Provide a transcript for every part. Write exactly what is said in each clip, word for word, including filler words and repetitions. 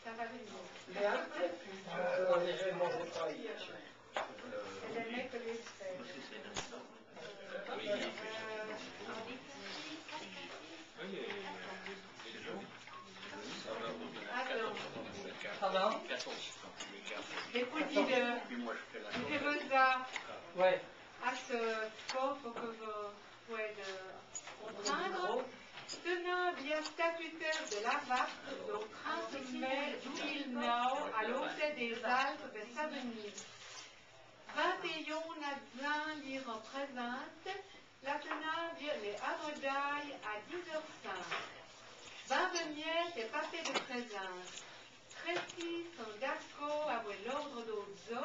Ça va venir. Léa, euh, on dirait mon... C'est des mecs que les... Attends. Attends. Écoute, dis-le. Tu fais ça. Ouais. À ce sport, faut que vous pouvez le comprendre. Tenant bien statutaire de la vaque, donc trente mai deux mille neuf, à l'Hôtel des Alpes de Savigny. Vingt et un adzan li représente, la tenant bien les Avodai à dix heures cinq. Vingt-neuf est passé de présence. Trèsi son d'accord avec l'ordre d'Ozo,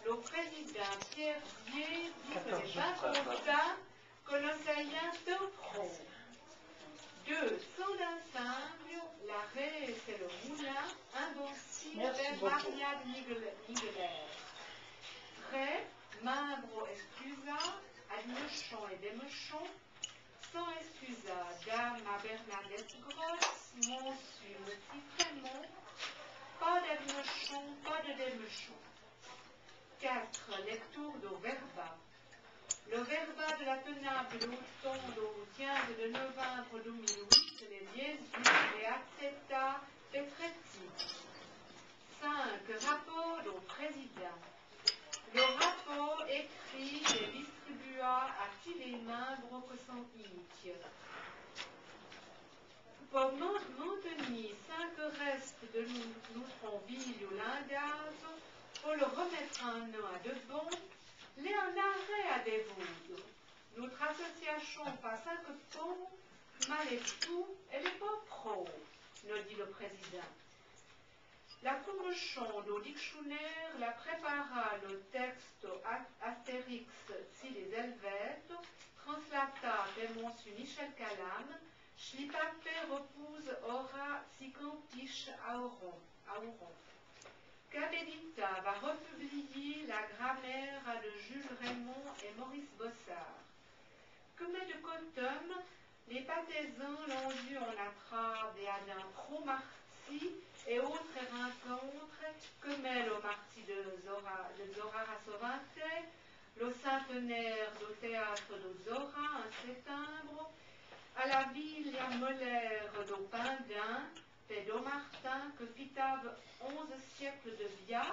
le président Pierre Dier dit que les vingt pour cent que nos ayons tout pro. Deux, son ensemble, la race et le moulin, un bon style de Maria de Nigel-, Nigler. Très, membre excusant, admission et démission, sont excusants, dame à Bernadette Grosse, monsieur Petit Clément, pas d'admission, pas de démission. Quatre, lecture do verba. Le verba de la tenante de l'automne au quinze de novembre deux mille huit, les liaisons et accepta Petretti. Cinq, rapport au président. Le rapport écrit est distribué à tous les membres que sont ici. Pour man-, maintenir ce que reste de nou-, notre ville hollandaise, pour le remettre en œuvre de bon, l'é en arrêt à Dévodo. Notre association passe un coup de pont, mais l'é tout, elle est pas pro, nous dit le président. La commission do dictionnaire la prépara le texte A-, Astérix tsi les Helvètes, translata pe monsieur Michel Calam, ch'li papé repouse ora tsi cantiche à Oron, à Oron. Qu'Avèdita va republier la grammaire de Jules Raymond et Maurice Bossard. Comme de coutume, les patésans l'on vu en attrape et à d'un pro marti et autres rencontres, comme le marti de Zora, de Zora à Sovinte, le centenaire du théâtre de Zora en septembre, à la Villa Molaire de Pindin, pe Dommartin, que fitave onze siècles de bia.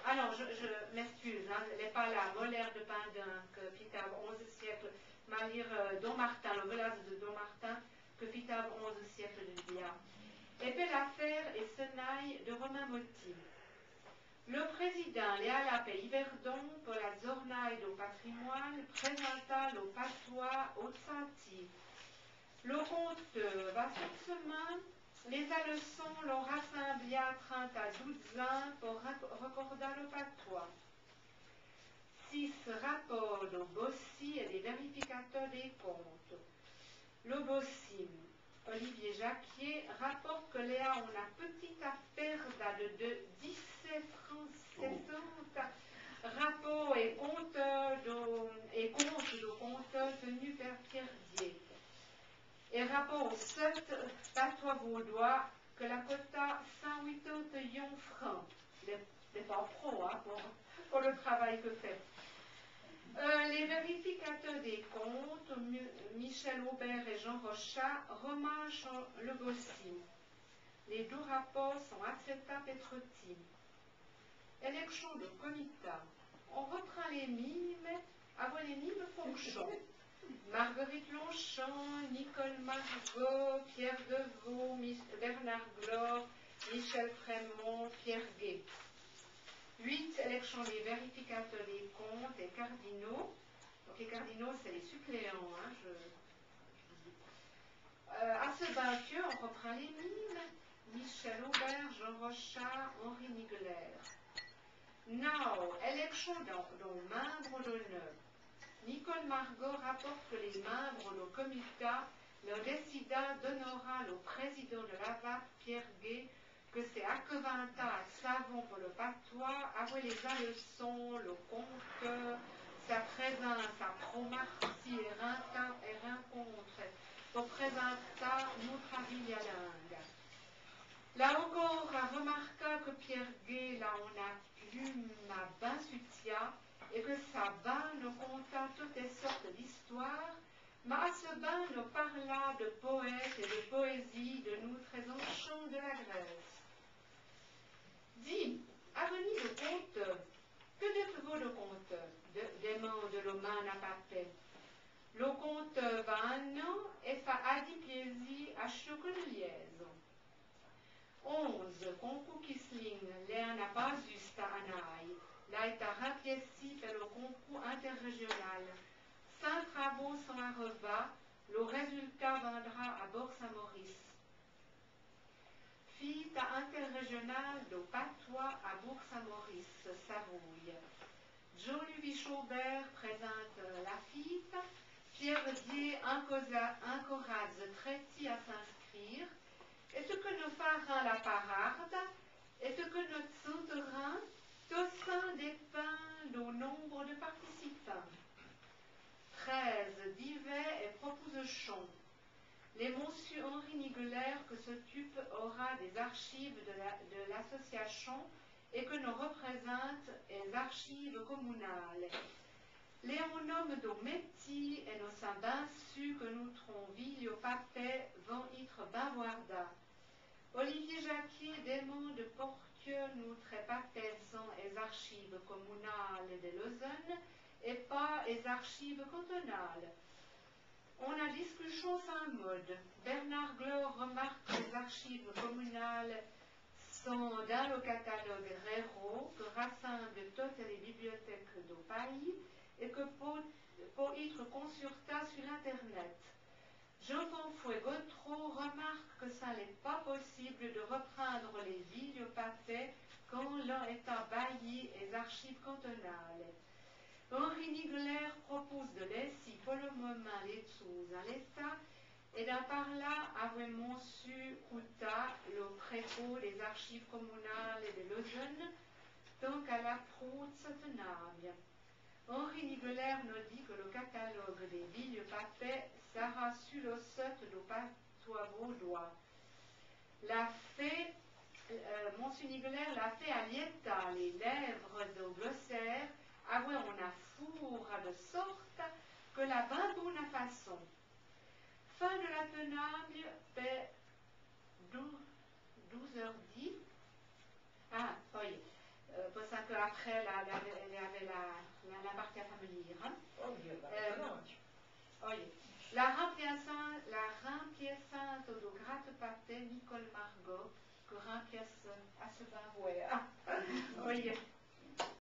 Ah non, je, je m'excuse, hein, l'é pas la Molaire de Pindin, que fitave onze siècles, mais lire, euh, Dommartin, le village de Dommartin, que fitave onze siècles de bia. Et pe l'affaire est senaille de Romain Motti. Le président l'é alà pe Yverdon pour la journée du patrimoine, présenta le patois au Tsanti. Le conteur va forcément les alessons l'on rassemblé à trente à douze ans pour rac-, recorder le patois. Six, rapport do Bossi et des vérificateurs des comptes. Le Bossi, Olivier Jacquier, rapporte que l'é a una petita perda de, de dix-sept francs soixante, rapport et compte do, et compte do conteur tenu par Pierre Dier. Et rapport sept, patois vaudois, que la coûta cent huitante-et-un francs. L'é, l'é pas pro, hein, pour, pour le travail que fait. Euh, les vérificateurs des comptes, Mi-, Michel Aubert et Jean Rochat, remarchent le Bossi. Les deux rapports sont acceptés par Petretti. Élection de comité. On reprend les mimes, avant les mimes fonctions. Marguerite Longchamp, Nicole Margot, Pierre Deveau, Mich-, Bernard Glor, Michel Frémond, Pierre Gay. Huit, élection des vérificateurs des comptes et cardinaux. Donc les cardinaux, c'est les suppléants, hein, je, euh, à ce banquet, on reprend les mimes. Michel Aubert, Jean Rochat, Henri Nigler. Now, élection d'un, d'un membre d'honneur. Nicole Margot rapporte que les membres du comité l'ont décidé d'honorer le président de la vaque, Pierre Gay, que s'est acquevantà à Savon pour le patois, avec les alessons, le conteur, sa présence à Promarcy et renta-, et rencontre pour présenter notre villa langue. Là, au Remarka que Pierre Gué l'a ona pluma bin sutia é que sa bin no conta tote sorte d'histoire, ma a se bin no parla de poète é de poésie de noutre Sanchon de la Grèce. Di, aveni de conte, que dète-vo de conte ? De, demande lo man a papé. Lo conte va in an é fa adi plézi a chou que le lièzo. Onze, concou Kissling, l'é ona pa zusta anai, l'a éta remplièsi pe lo concou interrégional. Sin travo son arrevà, lo résulta vindra a Bourg-Saint-Maurice. Fita interrégional do patois a Bourg-Saint-Maurice, Savouille. Joly Vichaubert présinte la fita, Pierre Dié encoza-, encoraze trèti a s'inscrire, é te que no faran la pararda, é te que no tsanteran, to sin dépin do nombre de participants. Treize, divers é proposichon. L'é Monsieur Henri Nigeler que s'ocupe ora des archives de la, de l'associachon é que no représinte es archives communales. L'é on ome do méti é no sin bin su que noutron villo papé van itre bin vouarda. Olivier Jacquet demande porqué noutre papé son es archives communales de Lausanne é pa es archives cantonales. Ona discuchon sin mode. Bernard Glor remarque que les archives communales son din lo catalogue RERO, que rassemble totes les bibliothèques do payi é que po, po itre consultà su l'internet. Jean-François Gautreau remarque que sin l'é pa possible de reprindre les villo papé can l'an éta bayi es archives cantonales. Henri Nigeler propose de lèsi po lo momint les tsous a l'État é d'in parla avoué Monsieur Coutat, lo préfo des archives communales de Lausanne, tan qu'a l'aproutse tenabia. Henri Nigeler no di que lo catalogue des villo papé sara su lo site do patois vaudois. L'a fé, euh, Monsieur Nigeler l'a fé aliéta les lèvres do glossaire avoué ona foura de sorta que l'a bin bona façon. Fin de la tenabia pe dou-, douze heures dix. Ah, oi. Euh, por sa que après la, la, la, la, la, la partia familia, hein. Oh, Dieu, bah, Euh, non. Oi. La remplaçan-, la remplaçante do gratte-papé Nicole Margot, que remplace a se bin voué. Ah.